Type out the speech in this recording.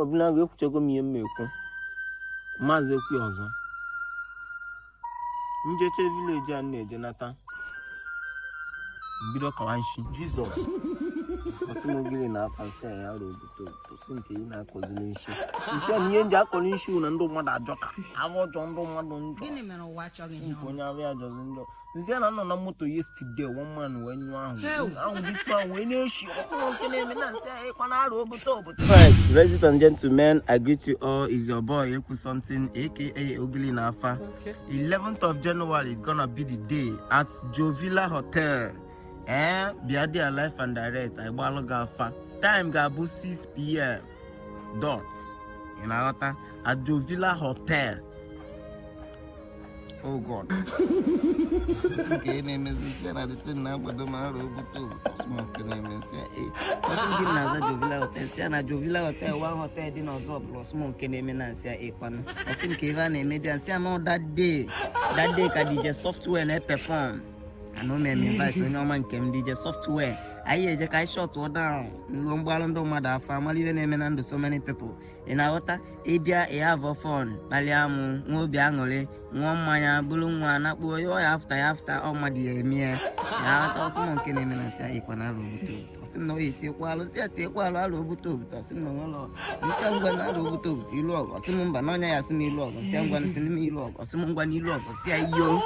Ọbụnago ekwuchago m ihe m ekwu, maazị ekwu ya ọzọ. Njeche village a m na-eje nata, mbido kọwa nshi. Jesus. Ọsị m ogiri na afa nsị a ya arụ obodo obodo si nke ị na-akọzili nshi nsị a na ihe nji akọrọ nshi wụ na ndị mmadụ ajọka ahụ ọjọọ, ndị mmadụ njọ. Gịnị mere ụwa achọghị ihe nke ọma? Onye arụ ya jọzi njọ. Nsị a na nọ na moto yesterday, one man wee nyụọ ahụ ahụ, this man wee na-eshi. Ọsị m nke na-eme na nsị a ịkwa na arụ obodo obodo. Right, ladies and gentlemen, I greet you all. Is your boy Eku Something, aka Ogili Nafa. 11th of January is gonna be the day at Jovilla Hotel. Eh, bịa there live and direct. I gbalụ gị afa. Time ga-abụ 6 p.m. dot. Ị na-aghọta? At Jovilla Hotel. Oh God. Nke ị na-emezi isi na the thing na-akwado ma arụ obodo obodo nke na-emezi ee. Ọsị m gị na-aza Jovilla Hotel, si ya na Jovilla Hotel, one hotel dị n'ọzọ bụrụ. Ọsị m nke na-eme na nsị a ịkwanụ. Ọsị m ka ebe a na-eme dị nsị a na that day, that day ka DJ Software na-eperform. Ana o mere m invite, onye ọma nke m DJ Software. Anyị eje ka anyị shut down nruo mgbalụ ndị mmadụ afọ amala ibe na-eme na ndụ so many people. Ị na-aghọta? Ịbịa ị have fun, kpalie mụ nwee obi aṅụrị, ṅụọ mmanya, bụrụ nwa nakpuo ya ọya after ya after ọ mmadụ ya eme ya. Ya aghọta? Ọsị m nke na-eme na nsị anyị kwa na alụ ogbute ogbute. Ọsị m na oyi tiekwa alụ sị ya tiekwa alụ alụ ogbute ogbute. Ọsị m na nwere nsị ya ngwa na alụ ogbute ogbute ilu ọgụ. Ọsị m mba na ọnya ya, sị m ilu ọgụ. Sị ya ngwa, nsị m ilu ọgụ. Ọsị m ngwa n'ilu ọgụ, sị ya iyo.